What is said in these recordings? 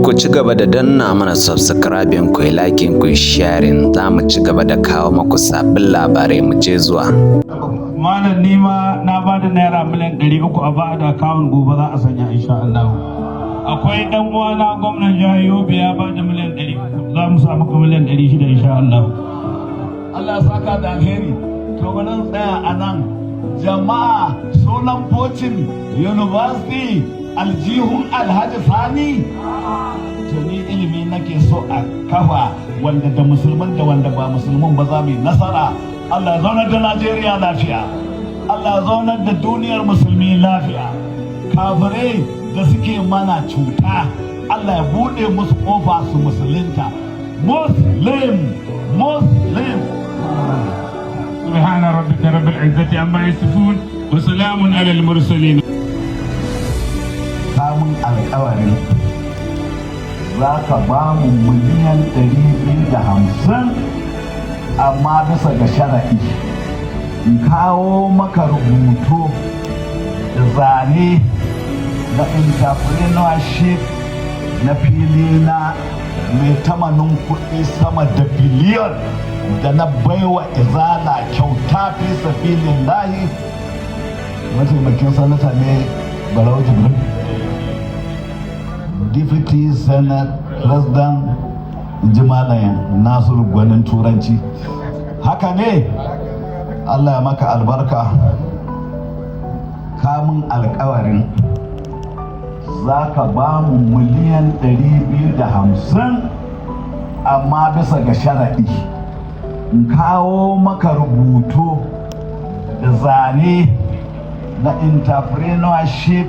Ku ci gaba da danna mana subscribing, ku yi liking, ku yi sharing. Za mu ci gaba da kawo maku sabbin labarai. Mu je zuwa. Malam, nima na ba da ₦300,000 a ba da akawun, gobe za a sanya insha Allah. Akwai dan uwana, gwamnan jihar Yobe, ya ba da 300,000,000, za mu sa maka 600,000,000 insha Allah. Allah ya saka da alheri. To, bari tsaya a nan. Jama'a, sunan Focin University aljihun Alhaji Sani. To, ni ilimi nake so a kafa wanda da musulman da wanda ba musulman ba za mu yi nasara. Allah ya zaunar da Najeriya lafiya. Allah ya zaunar da duniyar musulmi lafiya. Kafirai da suke mana cuta, Allah ya buɗe musu ƙofa su musulunta. Muslim, Muslim. سبحان ربك رب العزة عما يصفون وسلام على المرسلين. Kamun alkawarin za ka ba mu 250,000,000, amma bisa ga shara'i in kawo maka rubutu da zane na entrepreneurship na fili na mai tamanin kuɗi sama da biliyon da na baiwa Izala kyauta fi sabilillahi. Mataimakin sanata ne, Barau Jibrin, Deputy Senate President, ji Malam Nasiru gwanin turanci. Haka ne, Allah ya maka albarka. Kamun alkawarin za ka ba mu 250,000,000, amma bisa ga sharaɗi in kawo maka rubutu da zane na entrepreneurship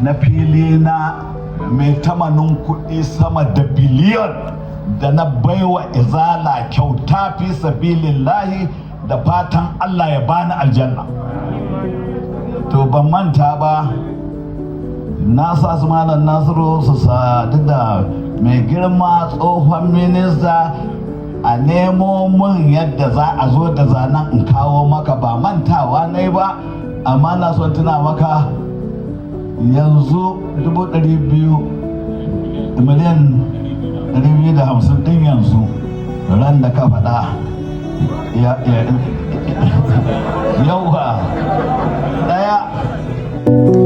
na fili na mai tamanin kuɗi sama da biliyon da na baiwa Izala kyauta fi sabilillahi, da fatan Allah ya bani aljanna. To, ban manta ba, na sa su Malam Nasiru su sadu da mai girma tsohon minista a nemo mun yadda za a zo da zanen in kawo maka. Ba mantawa na ba, amma na son tuna maka yanzu 200,000, 250,000,000 ɗin yanzu ran da ka faɗa yauwa ɗaya.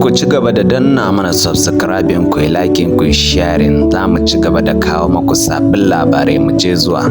Ku ci gaba da danna mana subscribing, ku yi liking, ku yi sharing. Za mu ci gaba da kawo maku sabbin labarai. Mu je zuwa.